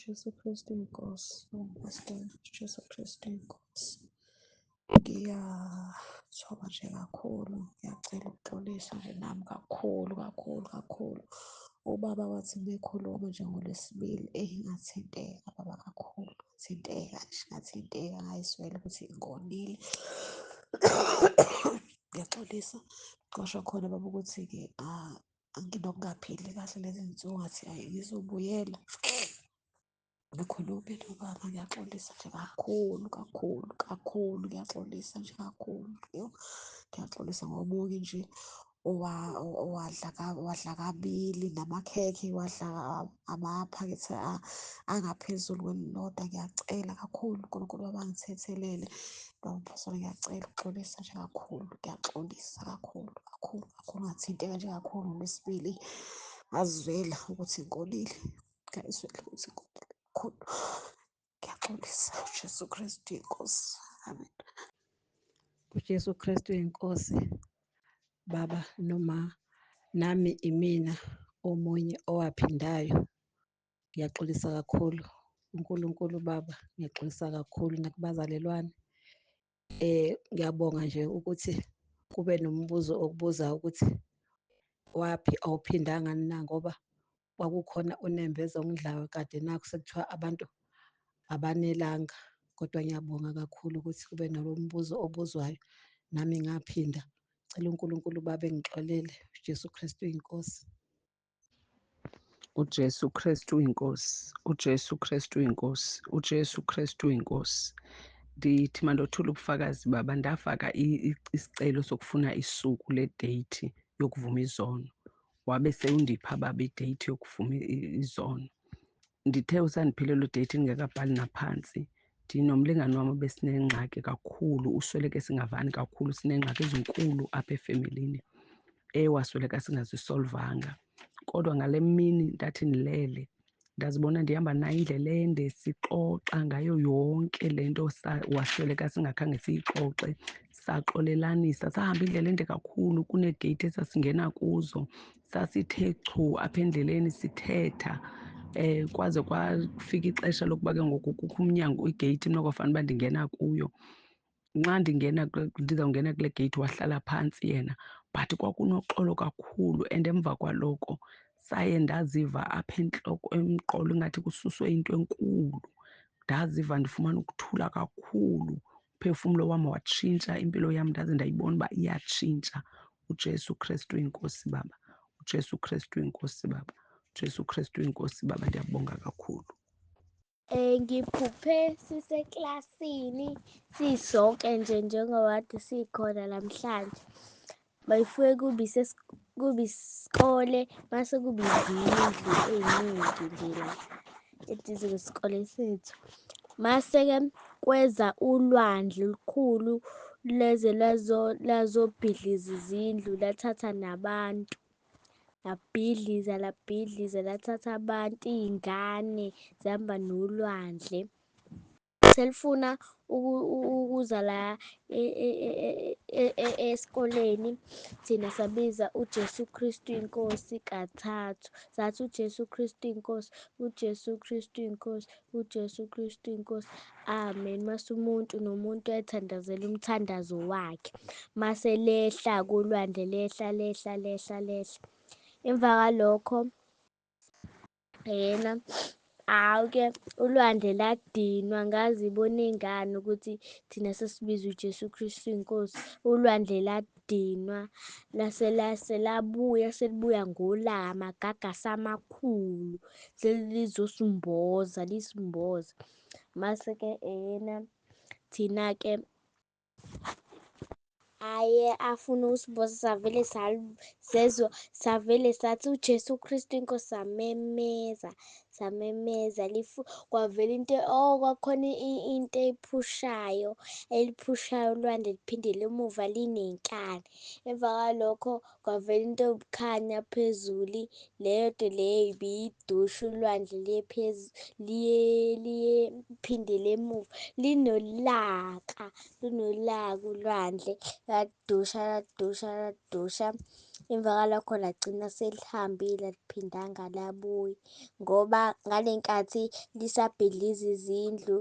UJesu Kristu inkosi, uJesu Kristu inkosi. Ngiyathoba nje kakhulu, ngiyacela ukuxolisa nje nami kakhulu kakhulu kakhulu. Ubaba wathi mekhuluma nje ngoLwesibili, eyi ngathinteka baba kakhulu, ngathinteka nje, ngathinteka ngayizwela ukuthi ngonile. Ngiyaxolisa, ngisho khona baba ukuthi-ke nginokungaphili kahle lezi zinsuku ngathi hhayi ngizobuyela. Ngikhulume nobaba ngiyaxolisa nje kakhulu kakhulu kakhulu, ngiyaxolisa nje kakhulu yo. Ngiyaxolisa ngomunye nje owadla wadla kabili namakhekhe wadla amaphakethe angaphezulu kwelilodwa. Ngiyacela kakhulu uNkulunkulu baba angithethelele. Baba uMphostoli ngiyacela ukuxolisa nje kakhulu, ngiyaxolisa kakhulu kakhulu kakhulu. Ngathinteka nje kakhulu ngoLwesibili, ngazizwela ukuthi ngonile, ngayizwela ukuthi ngonile kakhulu. Ngiyaxolisa uJesu Kristu inkosi. Amen. UJesu Kristu inkosi, baba noma nami imina omunye owaphindayo. Ngiyaxolisa kakhulu uNkulunkulu baba, ngiyaxolisa kakhulu nakubazalelwane. Ngiyabonga nje ukuthi kube nombuzo okubuza ukuthi waphi awuphindanga na, ngoba kwakukhona unembeza ongidlayo kade nakhu sekuthiwa abantu abanelanga. Kodwa ngiyabonga kakhulu ukuthi kube nalo mbuzo obuzwayo, nami ngaphinda. Cela uNkulunkulu baba engixolele. uJesu Kristu inkosi. UJesu Kristu inkosi, uJesu Kristu inkosi, uJesu Kristu inkosi. Ndithi mandothula ubufakazi baba, ndafaka isicelo sokufuna isuku ledeyithi yokuvuma izono. Wabe sewundipha baba ideyithi yokuvuma izono. Ndithe usandiphile loo deyithi ndingekabhali naphantsi, ndinomlingane wam ebesinengxaki kakhulu, usweleke singavani kakhulu, sineengxaki ezinkulu apha efemelini ewasweleka singazisolvanga. Kodwa ngale mini ndathi ndilele, ndazibona ndihamba naye indlela ende sixoxa ngayo yonke le nto wasweleka singakhange siyixoxe, saxolelanisa, sahamba indlela ende kakhulu kuneegeyithi esasingena kuzo, sasithe chu apha endleleni sithetha. Kwaze kwafika ixesha lokuba ke ngoku kukho umnyango, igeyithi mna kwafanele uba ndingena kuyo. Nxa ndingena ndizawungena kule geyithi wahlala phantsi yena, but kwakunoxolo kakhulu. And emva kwaloko saye ndaziva apha entloko, emqolo ingathi kususwe into enkulu. Ndaziva ndifumana ukuthula kakhulu, umphefumlo wam watshintsha, impilo yam ndaze ndayibona uba iyatshintsha. UJesu Kristu inkosi baba, uJesu Kristu inkosi baba, uJesu Kristu inkosi baba. Ndiyabonga kakhulu. Ngiphuphe siseklasini sisonke nje njengoba kade sikhona namhlanje. Mayifike kube isikole mase kuba izindlu ey'ningi nje la eduze kwesikole sethu. Mase-ke kweza ulwandle olukhulu leze lazobhidliza izindlu lathatha nabantu. Labhidliza labhidliza lathatha abantu, iy'ngane zihamba nolwandle. Selifuna ukuza la esikoleni, thina sabiza uJesu Kristu inkosi kathathu. Sathi uJesu Kristu inkosi, uJesu Kristu inkosi, uJesu Kristu inkosi. Amen. Mase umuntu nomuntu ethandazela umthandazo wakhe. Mase lehla kulwandle, lehla lehla lehla lehla. Emva kwalokho yena hhawu-ke ulwandle ladinwa, ngazibona iy'ngane ukuthi thina sesibiza uJesu Kristu inkosi. Ulwandle ladinwa lase lase labuya selibuya ngolaka, amagagasi amakhulu selizosimboza lisimboza. Mase-ke ena thina-ke aye afuna ukusibona savele sezwa savele sathi uJesu Kristu inkosi, samemeza samemeza lifu kwavela into, oh kwakhona into eyiphushayo eliphushayo ulwandle liphindele emuva linenkani. Emva kwalokho kwavela into ewubukhanya phezulu, leyo nto leyo ibiyidusha ulwandle liye liye liye liphindele emuva linolaka, lunolaka ulwandle ladusha ladusha ladusha. Emva kwalokho lagcina selihambile aliphindanga labuya, ngoba ngale nkathi lisabhidliza izindlu,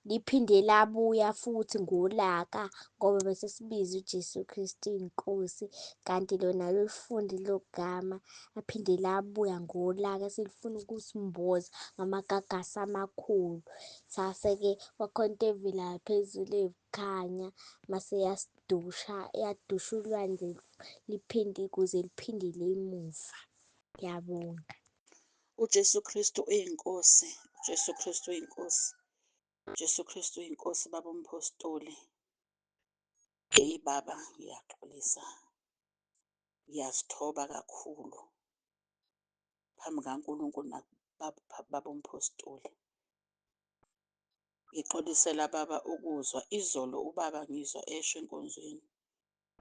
liphinde labuya futhi ngolaka ngoba bese sibiza uJesu Kristu iNkosi, kanti lona alulifuni lelo gama. Laphinde labuya ngolaka selifuna ukusimboza ngamagagasi amakhulu. Sase-ke kwakhona into evelayo phezulu ewukukhanya, mase iyasidusha, iyadusha ulwandle liphinde ukuze liphindele emuva. Ngiyabonga. UJesu Kristu uyiNkosi, uJesu Kristu uyiNkosi, uJesu Kristu uyiNkosi, baba uMphostoli. Eyi baba, ngiyaxolisa, ngiyazithoba kakhulu phambi kaNkulunkulu baba uMphostoli. Ngixolisela baba ukuzwa izolo ubaba ngizwa esho enkonzweni.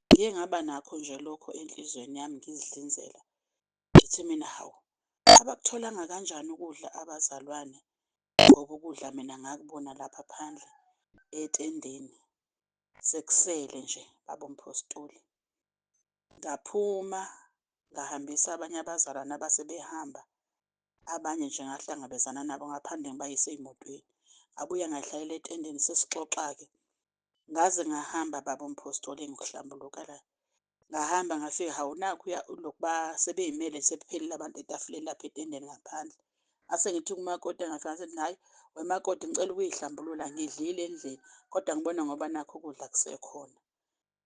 Ngiye ngaba nakho nje lokho enhliziyweni yami ngizidlinzela, ngithi mina hawu, abakutholanga kanjani ukudla abazalwane ngoba ukudla mina ngakubona lapha phandle etendeni sekusele nje baba uMphostoli. Ngaphuma ngahambisa abanye abazalwane abase behamba, abanye nje ngahlangabezana nabo ngaphandle ngibayise ey'motweni. Ngabuya ngayihlalela etendeni sesixoxa-ke. Ngaze ngahamba baba uMphostoli engikuhlambulukelayo. Ngahamba ngafika, hawu nakhuya lokhu sebey'mele sebephelele abantu etafuleni lapha etendeni ngaphandle. Ngase ngithi kumakoti engafika ngase ngithi hhayi, wemakoti ngicela ukuyihlambulula ngidlile endlini kodwa ngibona ngoba nakhu ukudla kusekhona.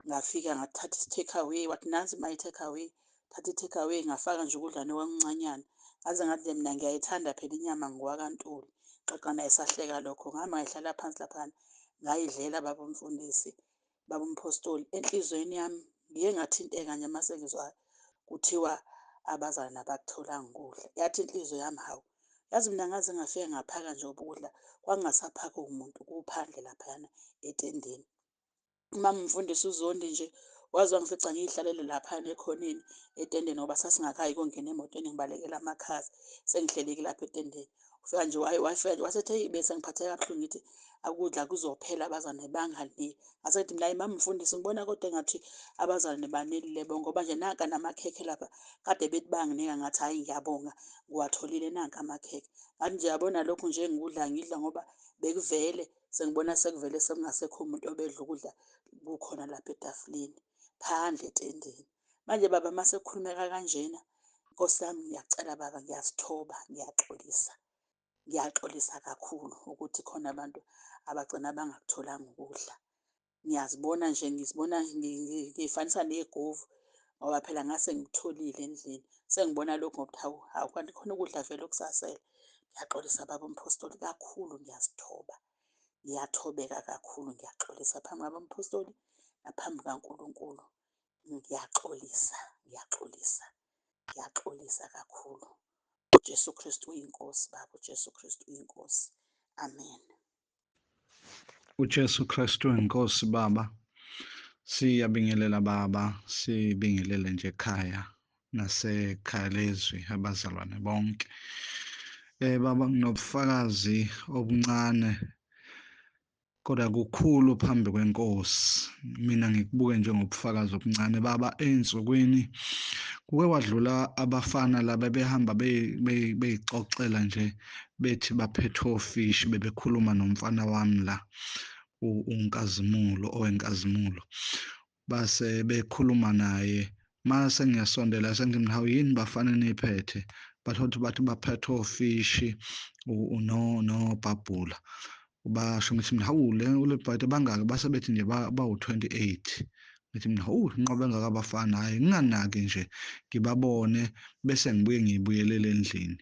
Ngafika ngathatha i-take away, wathi nansi ma i-take away, thatha i-take away ngafaka nje ukudlana okuncanyana. Ngaze ngathi nje mina ngiyayithanda phela inyama ngowakaNtuli. Xoxa naye sahleka lokho, ngihamba ngayihlala phansi laphayana ngayidlela baba umfundisi, baba umphostoli. Enhliziyweni yami ngiye ngathinteka nje mase ngizwa kuthiwa abazalwane abakutholanga ukudla. Yathi inhliziyo yami hawu, yazi mina ngaze ngafika ngaphaka nje ukudla kwakungasaphakwa umuntu kuphandle laphayana etendeni. Umama umfundisi uZondi nje waze wangifica ngiyihlalele laphayana ekhoneni etendeni ngoba sasingakayi kongena emotweni ngibalekela amakhaza sengihleleke lapha etendeni. Ufika nje wafika nje wasethi eyi bese ngiphatheka kabuhlungu ngithi akudla kuzophela abazalwane banganiki. Ngase ngithi mina hhayi mama mfundisi ngibona kodwa engathi abazalwane banelile bo ngoba nje nanka namakhekhe lapha kade bethi banginika ngathi hhayi ngiyabonga ngiwatholile nanka amakhekhe. Ngathi nje yabona lokhu nje engikudla ngidla ngoba bekuvele sengibona sekuvele sekungasekho umuntu obedla ukudla kukhona lapha etafuleni phandle etendeni. Manje baba mase kukhulumeka kanjena Nkosi yami ngiyacela baba ngiyazithoba ngiyaxolisa. Ngiyaxolisa kakhulu ukuthi khona abantu abagcina bangakutholanga ukudla. Ngiyazibona nje ngizibona ngiyifanisa negovu ngoba phela ngase ngikutholile endlini. Sengibona lokhu ngokuthi hawu hawu kanti khona ukudla vele okusasele. Ngiyaxolisa baba umphostoli kakhulu ngiyazithoba. Ngiyathobeka kakhulu ngiyaxolisa phambi kwabamphostoli naphambi kaNkulunkulu. Ngiyaxolisa, ngiyaxolisa, ngiyaxolisa kakhulu. UJesu Kristu uyiNkosi baba, uJesu Kristu uyiNkosi. Amen. UJesu Kristu inkosi baba. Siyabingelela baba, sibingelele nje ekhaya nasekhaya lezwi abazalwane bonke. Baba nginobufakazi obuncane kodwa kukhulu phambi kwenkosi. Mina ngikubuke njengobufakazi obuncane baba. Ey'nsukwini kuke kwadlula abafana laba behamba beyixoxela nje bethi baphethe ofishi, bebekhuluma nomfana wami la uNkazimulo owenkazimulo, base bekhuluma naye. Mase ngiyasondela sengithi mina hawu yini bafana niphethe, bathothi bathi baphethe ofishi nobhabhula. Basho ngithi mina hawu le ulebhayide bangaki, base bethi nje bawu-28. Ngithi mina hawu inqobe engaka abafana, hhayi nginganaki nje ngibabone bese ngibuye ngiyibuyelele endlini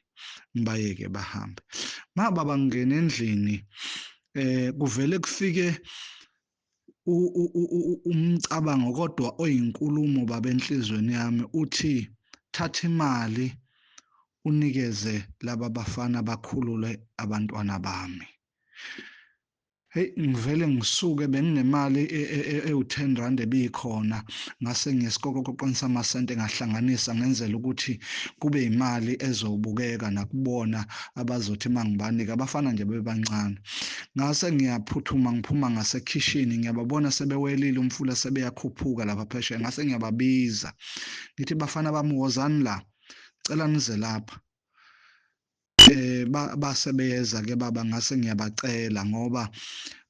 ngibayeke bahambe. Ma baba ngingena endlini kuvele kufike umcabango kodwa oyinkulumo baba enhlizweni yami uthi thatha imali unikeze laba bafana bakhulule abantwana bami. Hey ngivele ngisuke benginemali ewu-10 rand ebikhona, ngase ngiyesikokokweni samasente ngahlanganisa ngenzela ukuthi kube imali ezobukeka nakubona abazothi mangibanika, abafana nje bebancane. Ngase ngiyaphuthuma ngiphuma ngasekhishini, ngiyababona sebewelile umfula sebeyakhuphuka lapha phesheya. Ngase ngiyababiza ngithi, bafana bami, wozani la, cela nize lapha. Base beyeza ke baba. Ngase ngiyabacela ngoba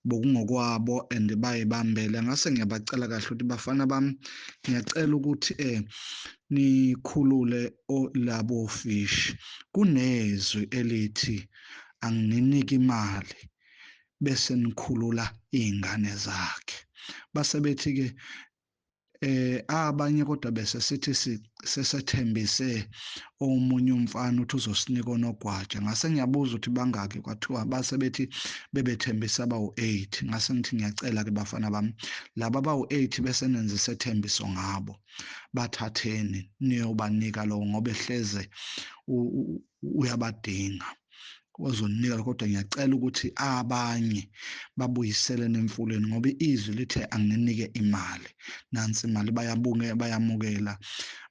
bokungokwabo and bayibambele. Ngase ngiyabacela kahle ukuthi, bafana bami, ngiyacela ukuthi nikhulule labo fish, kunezwi elithi angininiki imali bese nikhulula iy'ngane zakhe. Base bethi-ke abanye, kodwa bese sithi sesethembise omunye umfana ukuthi uzosinika onogwaja. Ngase ngiyabuza ukuthi bangaki, kwathiwa base bethi bebethembisa abawu-8. Ngase ngithi ngiyacela-ke bafana bami, laba abawu-8 bese nenza isethembiso ngabo, bathatheni niyobanika lowo ngoba ehleze uyabadinga, ozoninika. Kodwa ngiyacela ukuthi abanye babuyisele emfuleni ngoba izwi lithe anginike imali, nansi imali. Bayabunge, bayamukela,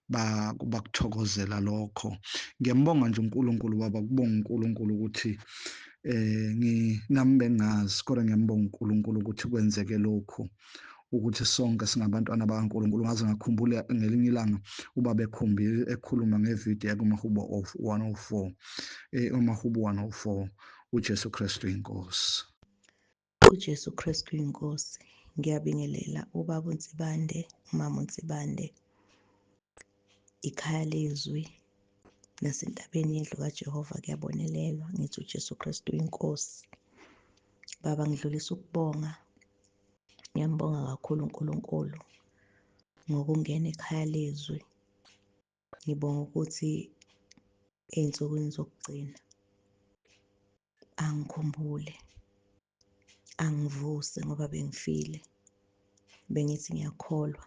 bakuthokozela lokho. Ngiyambonga nje uNkulunkulu baba, kubonga uNkulunkulu ukuthi nami bengazi, kodwa ngiyambonga uNkulunkulu ukuthi kwenzeke lokhu, ukuthi sonke singabantwana bakaNkulunkulu. Ngaze ngakhumbula ngelinye ilanga ubaba ekhumbile ekhuluma ngevidiyo yakumahubo of 104, umahubo 104, uJesu Kristu inkosi. UJesu Kristu inkosi. Ngiyabingelela ubaba uNsibande, umama uNsibande, ikhaya lezwi nasentabeni yendlu kaJehova kuyabonelelwa. Ngithi uJesu Kristu inkosi. Baba, ngidlulisa ukubonga. Ngiyambonga kakhulu uNkulunkulu ngokungena ekhaya lezwi. Ngibonga ukuthi ey'nsukwini zokugcina angikhumbule, angivuse ngoba bengifile, bengithi ngiyakholwa,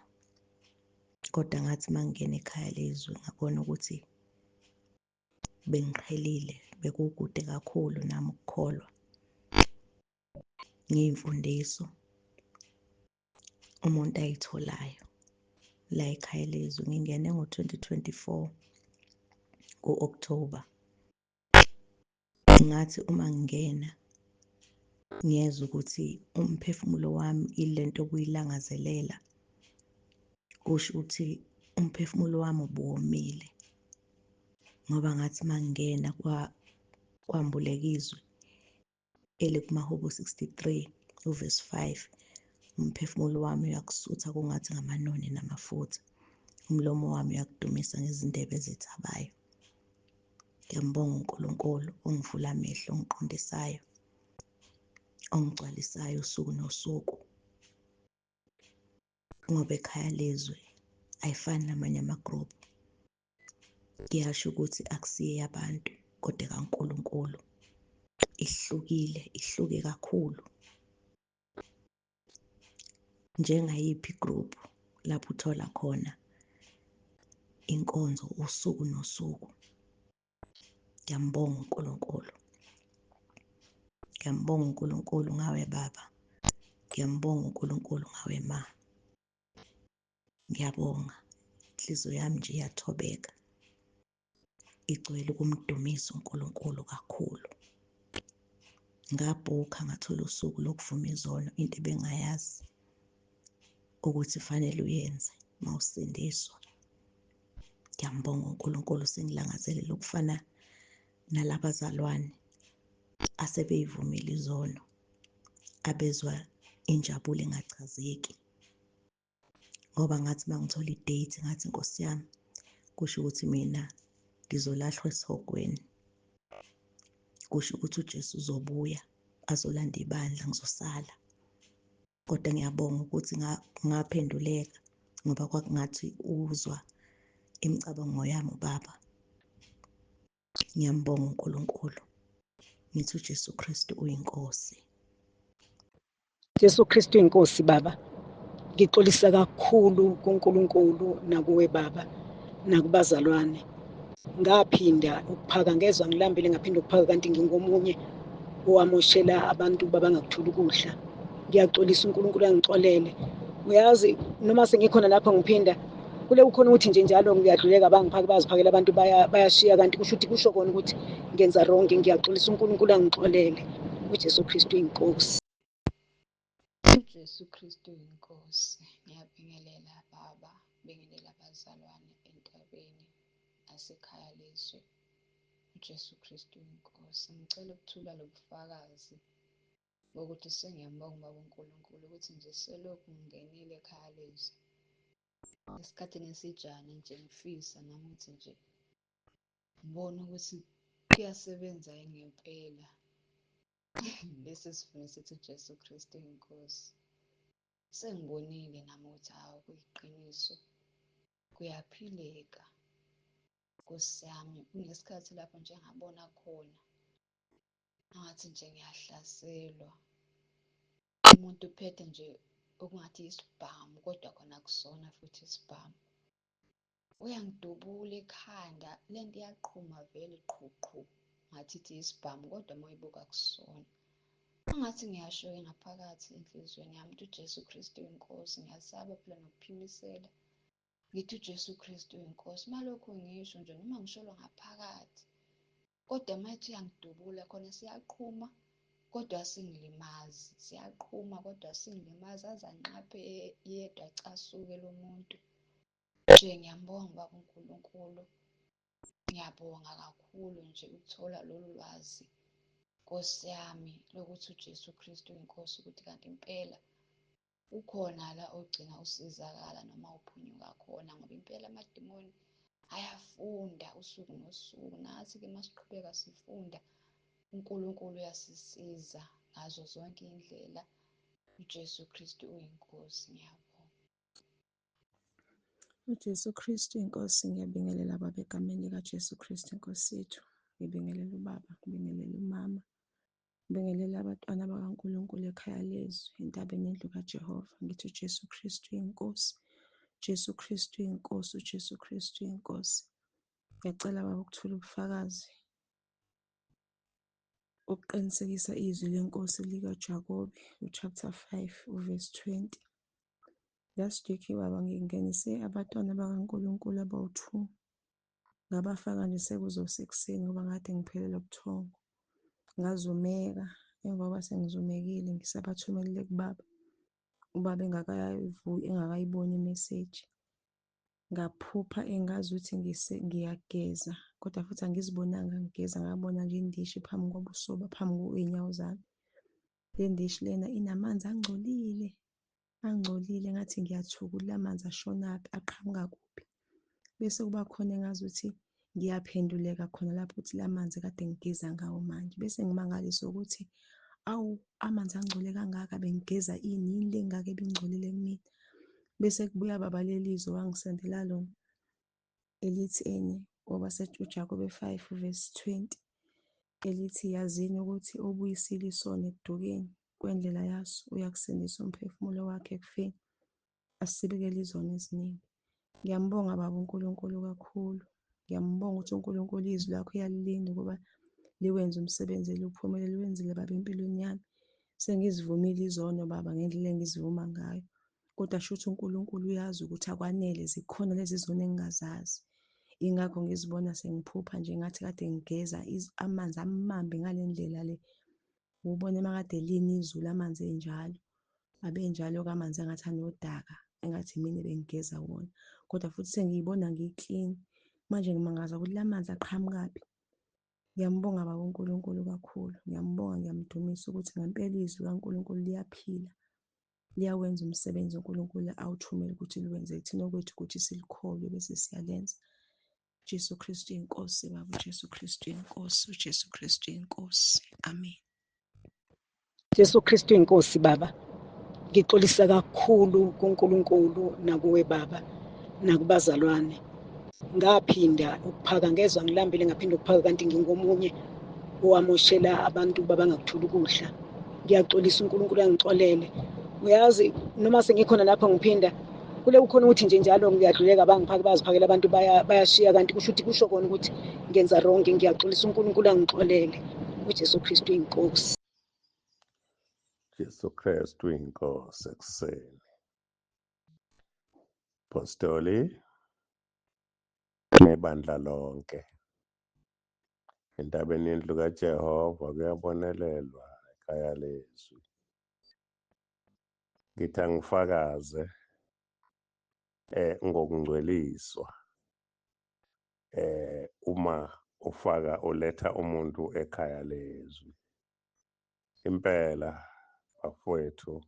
kodwa ngathi mangingena ekhaya lezwi ngabona ukuthi bengiqhelile, bekukude kakhulu nami ukukholwa ngey'mfundiso umuntu ayitholayo la ekhaya lezwi. Ngingene ngo-2024 ku-October. Ngathi uma ngingena ngiyezwa ukuthi umphefumulo wami ilento obuyilangazelela, kusho ukuthi umphefumulo wami ubuwomile, ngoba ngathi mangingena kwambuleka izwi elikumahubo 63 uverse 5, umphefumulo wami uyakusutha kungathi ngamanoni namafutha, umlomo wami uyakudumisa ngezindebe ezithabayo. Ngiyambonga uNkulunkulu ongivula amehlo, ongiqondisayo, ongigcwalisayo usuku nosuku, ngoba ekhaya lezwi ayifani namanye ama-group. Kuyasho ukuthi akusiye yabantu kodwa kaNkulunkulu, ihlukile, ihluke kakhulu. Njengayiphi igroup lapho uthola khona inkonzo usuku nosuku. Ngiyambonga uNkulunkulu, ngiyambonga uNkulunkulu ngawe baba, ngiyambonga uNkulunkulu ngawe ma. Ngiyabonga, inhliziyo yami nje iyathobeka, igcwele ukumdumisa uNkulunkulu kakhulu. Ngabhukha ngathola usuku lokuvuma izono, into ebengayazi ukuthi fanele uyenze mawusindiswa. Ngiyambonga uNkulunkulu, sengilangazelela ukufana nalabazalwane asebeyivumile izono, abezwa injabulo engachazeki. Ngoba ngathi mangithola i-date ngathi Nkosi yami, kusho ukuthi mina ngizolahlwa esihogweni, kusho ukuthi uJesu uzobuya azolanda ibandla, ngizosala. Kodwa ngiyabonga ukuthi ngaphenduleka, ngoba kwakungathi uzwa imicabango yami ubaba. Ngiyambonga uNkulunkulu, ngithi uJesu Kristu uyinkosi. Jesu Kristu inkosi baba. Ngixolisa kakhulu kuNkulunkulu nakuwe baba nakubazalwane. Ngaphinda ukuphaka, ngezwa ngilambile, ngaphinda ukuphaka kanti ngingomunye owamoshela abantu babangakutholi ukudla. Ngiyaxolisa, uNkulunkulu angixolele. Uyazi noma sengikhona lapho ngiphinda kule kukhona ukuthi nje njalo ngiyadluleka, bangiphake baziphakela abantu bayashiya, kanti kusho ukuthi kusho kona ukuthi ngenza wrong. Ngiyaxolisa, uNkulunkulu angixolele. UJesu Kristu inkosi. UJesu Kristu inkosi. Ngiyabingelela baba, bingelela abazalwane entabeni nasekhaya lezwe. UJesu Kristu inkosi. Ngicela ukuthula lobufakazi bokuthi sengiyambonga ubaba uNkulunkulu ukuthi nje selokhu ngingenile ekhaya lezwe. Esikhathini esijana nje ngifisa nami ukuthi nje ngibone ukuthi kuyasebenza yini ngempela lesi sifundo sithi uJesu Kristu inkosi. Sengibonile nami ukuthi hawu kuyiqiniso kuyaphileka Nkosi yami. Kunesikhathi lapho nje ngabona khona angathi nje ngiyahlaselwa, umuntu uphethe nje okungathi isibhamu kodwa khona akusona futhi isibhamu. Uyangidubula ekhanda, le nto iyaqhuma vele qhu qhu ngathi ithi isibhamu kodwa uma uyibuka akusona. Angathi ngiyasho-ke ngaphakathi enhliziyweni yami ukuthi uJesu Kristu uyinkosi, ngiyasaba phela nokuphimisela. Ngithi uJesu Kristu uyinkosi, malokhu ngisho nje noma ngisholwa ngaphakathi kodwa uma ethi uyangidubula khona siyaqhuma kodwa singilimazi, siyaqhuma kodwa singilimazi aze anqaphe yedwa acasuke lo muntu. Nje ngiyambonga ubaba uNkulunkulu, ngiyabonga kakhulu nje ukuthola lolu lwazi Nkosi yami lokuthi uJesu Kristu uyinkosi, ukuthi kanti impela ukhona la ogcina usizakala noma uphunyuka khona, ngoba impela amadimoni ayafunda usuku nosuku. Nathi-ke uma siqhubeka sifunda, uNkulunkulu uyasisiza ngazo zonke iy'ndlela. UJesu Kristu uyinkosi. Ngiyabonga. UJesu Kristu inkosi. Ngiyabingelela baba egameni likaJesu Kristu inkosi yethu. Ngibingelela ubaba, ngibingelela umama, ngibingelela abantwana bakaNkulunkulu ekhaya lezwi, entabeni yendlu kaJehova. Ngithi uJesu Kristu inkosi. Jesu Kristu inkosi, uJesu Kristu inkosi. Ngiyacela baba ukuthula ubufakazi ukuqinisekisa izwi lenkosi likaJakobe uchapter 5 uverse 20. Last week baba ngingenise abantwana bakaNkulunkulu abawu-2, ngabafaka nje sekuzosekuseni ngoba ngade ngiphelelwa ubuthongo. Ngazumeka, emva kokuba sengizumekile ngisabathumelele kubaba, ubaba engakayiboni imeseji. Ngaphupha engazuthi ngiyageza kodwa futhi angizibonanga ngigeza, ngabona nje indishi phambi kobuso phambi kwey'nyawo zami. Le ndishi lena inamanzi angcolile, angcolile ngathi ngiyathuka la manzi ashonaphi, aqhamuka kuphi. Bese kuba khona engazuthi ngiyaphenduleka khona lapho ukuthi la manzi kade ngigeza ngawo manje. Bese ngimangaliswa ukuthi awu amanzi angcole kangaka bengigeza ini, yini le engaka ebingcolile kumina. Bese kubuya baba leli zwi owangisendela lona elithi enye ngoba uJakobe 5 verse 20 elithi yazini ukuthi obuyisile isono ekudukeni kwendlela yaso uyakusindisa umphefumulo wakhe ekufeni asibikele izono eziningi. Ngiyambonga baba uNkulunkulu kakhulu. Ngiyambonga ukuthi uNkulunkulu izwi lakho uyalilinda ukuba liwenze umsebenzi liwuphumelele liwenzile baba empilweni yami. Sengizivumile izono baba ngendlela engizivuma ngayo. Kodwa shuthi uNkulunkulu uyazi ukuthi akwanele, zikhona lezi zono engingazazi. Ingakho ngizibona sengiphupha nje ngathi kade ngigeza amanzi amambi ngale ndlela le. Ubone makade lina izulu amanzi enjalo. Abenjalo-ke amanzi engathi anodaka, engathi imina ebengigeza wona. Kodwa futhi sengiyibona ngiklini. Manje ngimangaza ukuthi la manzi aqhamukaphi. Ngiyambonga baba uNkulunkulu kakhulu. Ngiyambonga, ngiyamdumisa ukuthi ngempela izwi likaNkulunkulu liyaphila. Liyawenza umsebenzi uNkulunkulu awuthumele ukuthi liwenze. Thina okwethu ukuthi silikholwe bese siyalenza. Jesu Kristu inkosi baba, uJesu Kristu inkosi, uJesu Kristu inkosi. Amen. Jesu Kristu inkosi baba. Ngixolisa kakhulu kuNkulunkulu nakuwe baba nakubazalwane. Ngaphinda ukuphaka ngezwa ngilambile ngaphinda ukuphaka kanti ngingomunye owamoshela abantu babangakutholi ukudla. Ngiyaxolisa uNkulunkulu angixolele. Uyazi noma sengikhona lapho ngiphinda kule kukhona ukuthi nje njalo ngiyadluleka bangiphake baziphakela abantu bayashiya kanti kusho ukuthi kusho kona ukuthi ngenza wrong. Ngiyaxolisa uNkulunkulu angixolele. UJesu Kristu inkosi. Jesu Kristu inkosi ekuseni. Apostoli nebandla lonke. Entabeni yendlu kaJehova kuyabonelelwa. ekhaya lezwi. Ngithi angifakaze ngokungcweliswa uma ufaka uletha umuntu ekhaya lezwi. Impela bafowethu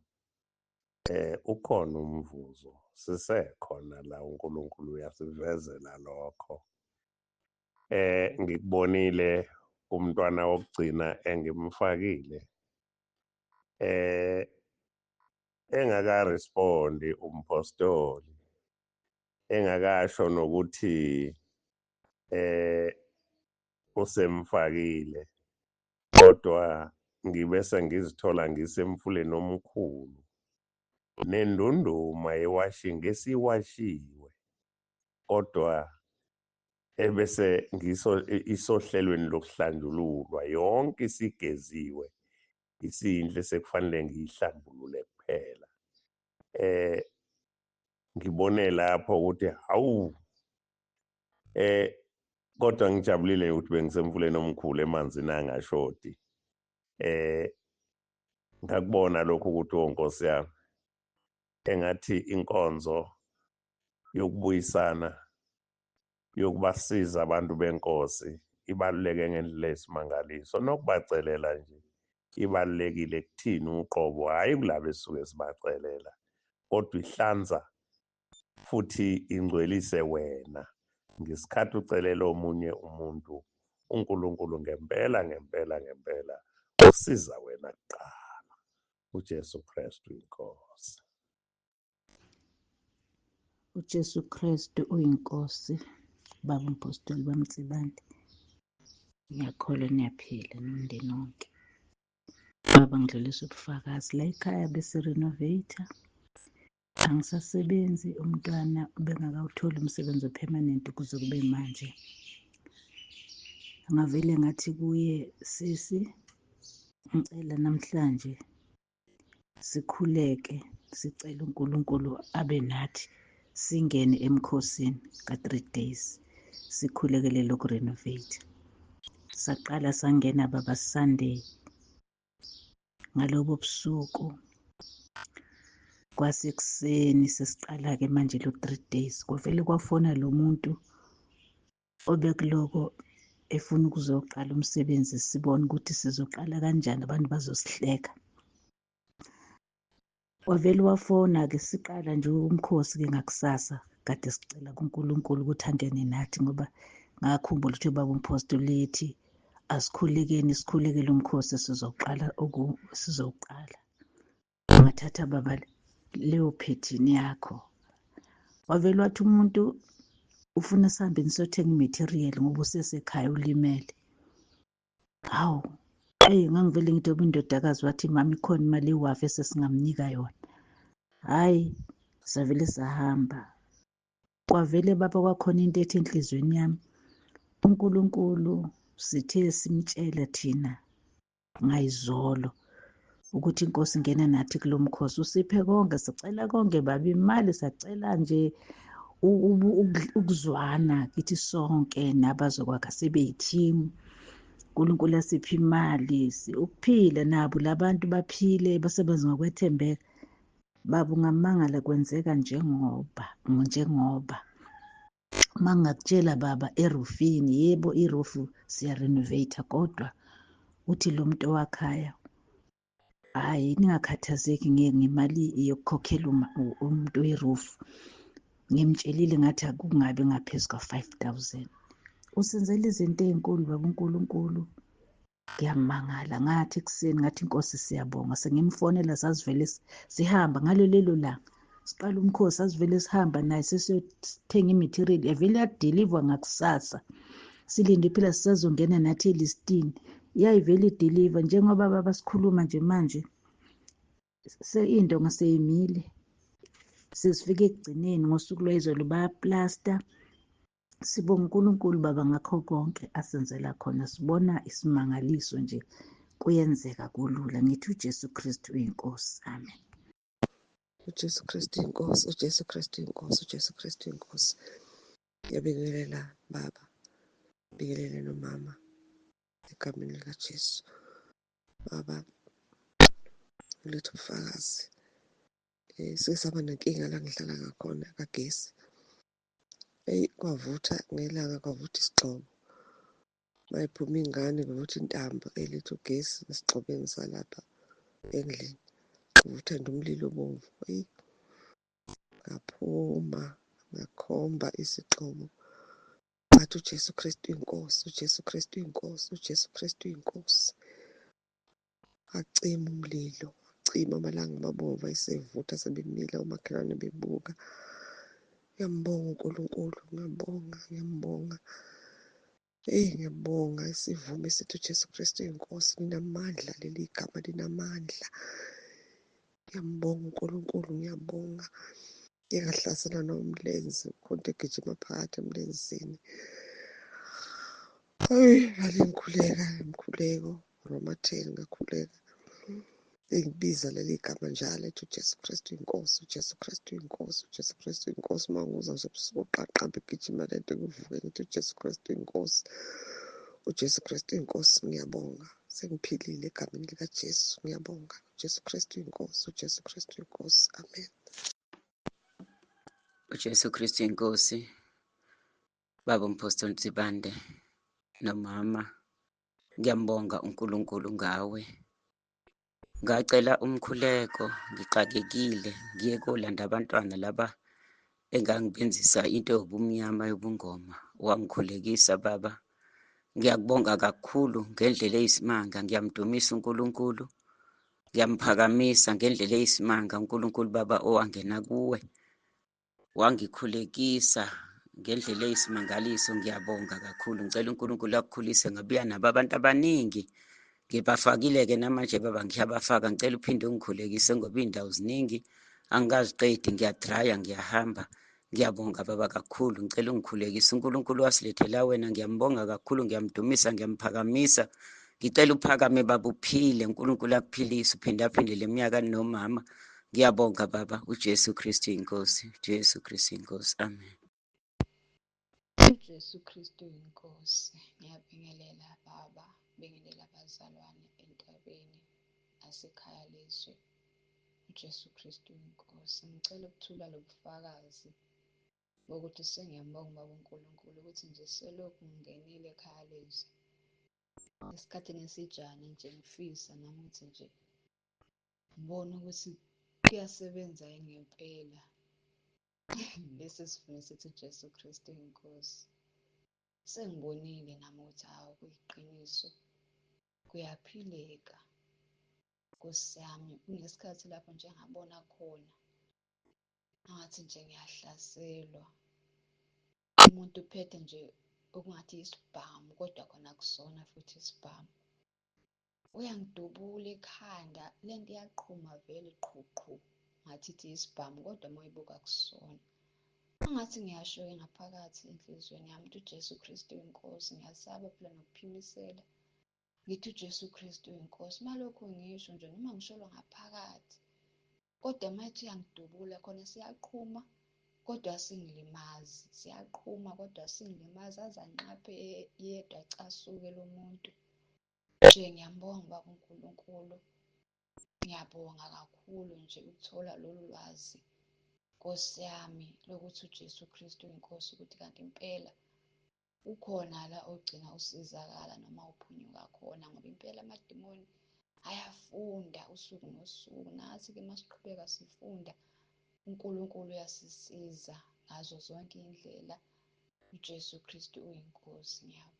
ukhona umvuzo, sisekhona la, uNkulunkulu uyasivezela lokho. Ngikubonile umntwana wokugcina engimfakile engaka-respondi umpostoli, engakasho nokuthi usemfakile, kodwa ngibe sengizithola ngisemfuleni omkhulu nendunduma ye-washing esiwashiwe, kodwa ebese ngiso isohlelweni lokuhlanjululwa yonke isigeziwe, isiyinhle, sekufanele ngiyihlambulule kuphela. Ngibone lapho ukuthi hawu, kodwa ngijabulile ukuthi bengisemfuleni omkhulu emanzini angashodi. Ngakubona lokho ukuthi oh Nkosi yami, engathi inkonzo yokubuyisana, yokubasiza abantu benkosi ibaluleke ngendlela eyisimangaliso, nokubacelela nje ibalulekile kuthini uqobo, hhayi kulabo esisuke sibacelela, kodwa ihlanza futhi ingcwelise wena ngesikhathi ucelela omunye umuntu. uNkulunkulu ngempela ngempela ngempela usiza wena kuqala. uJesu Kristu inkosi. uJesu Kristu uyinkosi. Baba uMpostoli baMtsibande, ngiyakholwa niyaphila nomndeni wonke. Baba, ngidlulisa ubufakazi la ekhaya besi-renovate-a, angisasebenzi, umntwana ubengakawutholi umsebenzi o-permanent kuze kube manje. Ngavele ngathi kuye, sisi, ngicela namhlanje sikhuleke, sicele uNkulunkulu abe nathi, singene emkhosini ka-3 days, sikhulekele loku-renovate. Saqala sangena baba Sunday ngalobo busuku, kwasekuseni sesiqala-ke manje lo 3 days, kwavele kwafona lo muntu obekuloko efuna ukuzoqala umsebenzi, sibone ukuthi sizoqala kanjani, abantu bazosihleka. Wavele wafona-ke, siqala nje umkhosi-ke ngakusasa, kade sicela kuNkulunkulu ukuthi angene nathi, ngoba ngakhumbula ukuthi ubaba umpostoli ethi asikhulekeni, sikhulekele umkhosi sizoqala sizowuqala. Ngathatha baba leyo phethini yakho, wavele wathi umuntu ufuna sihambe nisothenga i-material ngoba usesekhaya ulimele. Hawu, eyi ngangivele ngithi indodakazi wathi mama ikhona imali ewafe esesingamnika yona. Hhayi, savele sahamba. Kwavele baba kwakhona into ethi enhliziyweni yami, uNkulunkulu sithe simtshela thina ngayizolo ukuthi inkosi ingena nathi kulo mkhosi, usiphe konke, sicela konke baba, imali sacela nje ukuzwana kithi sonke nabazokwakha sibe yi-team. uNkulunkulu asiphe imali, ukuphila nabo labantu baphile, basebenze ngokwethembeka. Baba ungamangala kwenzeka njengoba uma ngingakutshela baba erufini, yebo irufu siya-renovate, kodwa uthi lo muntu owakhaya, hhayi ningakhathazeki ngemali yokukhokhela umuntu werufu. Ngimtshelile ngathi akungabi ngaphezu ka-5,000. Usenzela izinto ey'nkulu baba uNkulunkulu. Ngiyamangala, ngathi ekuseni ngathi inkosi siyabonga, sengimfonela sasivele sihamba ngalo lelo langa siqala umkhosi, sasivele sihamba naye sesiyothenga i-material, yavele yadilivwa ngakusasa. Silinde phela sisazongena nathi elistini, yayivele idiliva njengoba baba sikhuluma nje manje, into ngaseyimile, sesifike ekugcineni ngosuku lwayizolo bayaplasta. Sibonga uNkulunkulu baba ngakho konke asenzela khona, sibona isimangaliso nje kuyenzeka kulula. Ngithi uJesu Kristu uyinkosi, amen. uJesu Kristu inkosi, uJesu Kristu inkosi, uJesu Kristu inkosi. Ngiyabingelela baba, ngibingelele nomama egameni likaJesu. Baba, Uletha ubufakazi. Suke saba nenkinga la ngihlala ngakhona kagesi. Eyi, kwavutha ngelanga, kwavutha isigxobo. Mayiphuma ingane kuvutha intambo eletha ugesi esigxobeni salapha endlini. Kuvutha nje umlilo obomvu. Eyi, ngaphuma ngakhomba isigxobo, ngathi uJesu Kristu inkosi, uJesu Kristu inkosi, uJesu Kristu inkosi. Acima umlilo, acima amalanga amabomvu ayesevutha sebemile omakhelwane bebuka. Ngiyambonga uNkulunkulu, ngiyabonga, ngiyambonga. Eyi, ngiyabonga isivumo esithi uJesu Kristu inkosi, linamandla leli gama, linamandla. Ngiyambonga uNkulunkulu, ngiyabonga. Ngike ngahlasela nomlenze, khonto egijima phakathi emlenzeni. Eyi, ngale ngikhuleka umkhuleko Roma 10 ngakhuleka. Engibiza leli gama njalo ethi uJesu Kristu inkosi, uJesu Kristu inkosi, uJesu Kristu inkosi. Uma ngizwa nje ebusuku uqaqamba igijima lento, ngivuke ngithi uJesu Kristu inkosi, uJesu Kristu inkosi. Ngiyabonga, sengiphilile egameni likaJesu. Ngiyabonga, uJesu Kristu inkosi, uJesu Kristu inkosi. Amen. UJesu Kristu inkosi, baba uMphostoli Nsibande nomama, ngiyambonga uNkulunkulu ngawe. Ngacela umkhuleko ngixakekile ngiye kolanda abantwana laba engangibenzisa into yobumnyama yobungoma, wangikhulekisa baba. Ngiyakubonga kakhulu ngendlela eyisimanga, ngiyamdumisa uNkulunkulu, ngiyamphakamisa ngendlela eyisimanga uNkulunkulu baba owangena kuwe wangikhulekisa ngendlela eyisimangaliso. Ngiyabonga kakhulu, ngicela uNkulunkulu akukhulise ngabuya nabo abantu abaningi ngibafakile-ke namanje baba, ngiyabafaka. Ngicela uphinde ungikhulekise ngoba iy'ndawo ziningi angikaziqedi, ngiyadraya ngiyahamba. Ngiyabonga baba kakhulu, ngicela ungikhulekise. uNkulunkulu wasilethela wena, ngiyambonga kakhulu, ngiyamdumisa, ngiyamphakamisa. Ngicela uphakame baba, uphile, uNkulunkulu akuphilise, uphindaphinde le minyaka nomama. Ngiyabonga baba, uJesu Kristu inkosi, Jesu Kristu inkosi. Amen. UJesu Kristu inkosi. Ngiyabingelela baba, bingelela abazalwane entabeni nasekhaya lezwe. UJesu Kristu inkosi. Ngicela ukuthula lobufakazi bokuthi sengiyambonga ubaba uNkulunkulu ukuthi nje selokhu ngingenile ekhaya lezwe. Esikhathini esijana nje ngifisa nami ukuthi nje ngibone ukuthi kuyasebenza yini ngempela lesi sivuno sithi uJesu Kristu inkosi. Sengibonile nami ukuthi hawu kuyiqiniso, kuyaphileka Nkosi yami. Kunesikhathi lapho nje ngabona khona ngathi nje ngiyahlaselwa, umuntu uphethe nje okungathi isibhamu kodwa khona akusona futhi isibhamu, uyangidubula ekhanda, lento iyaqhuma vele qhu qhu, ngathi ithi isibhamu kodwa uma uyibuka akusona. Angathi ngiyasho-ke ngaphakathi enhliziyweni yami ukuthi uJesu Kristu inkosi, ngiyasaba phela nokuphimisela. Ngithi uJesu Kristu inkosi, malokhu ngisho nje noma ngisholwa ngaphakathi, kodwa uma ethi uyangidubula khona siyaqhuma kodwa singilimazi, siyaqhuma kodwa singilimazi, aze anqaphe yedwa acasuke lo muntu. Nje ngiyambonga ubaba uNkulunkulu, ngiyabonga kakhulu nje ukuthola lolu lwazi Nkosi yami lokuthi uJesu Kristu inkosi, ukuthi kanti impela ukhona la ogcina usizakala noma uphunyuka khona, ngoba impela amadimoni ayafunda usuku nosuku. Nathi-ke uma siqhubeka sifunda, uNkulunkulu uyasisiza ngazo zonke iy'ndlela. UJesu Kristu uyinkosi. Ngiyabonga.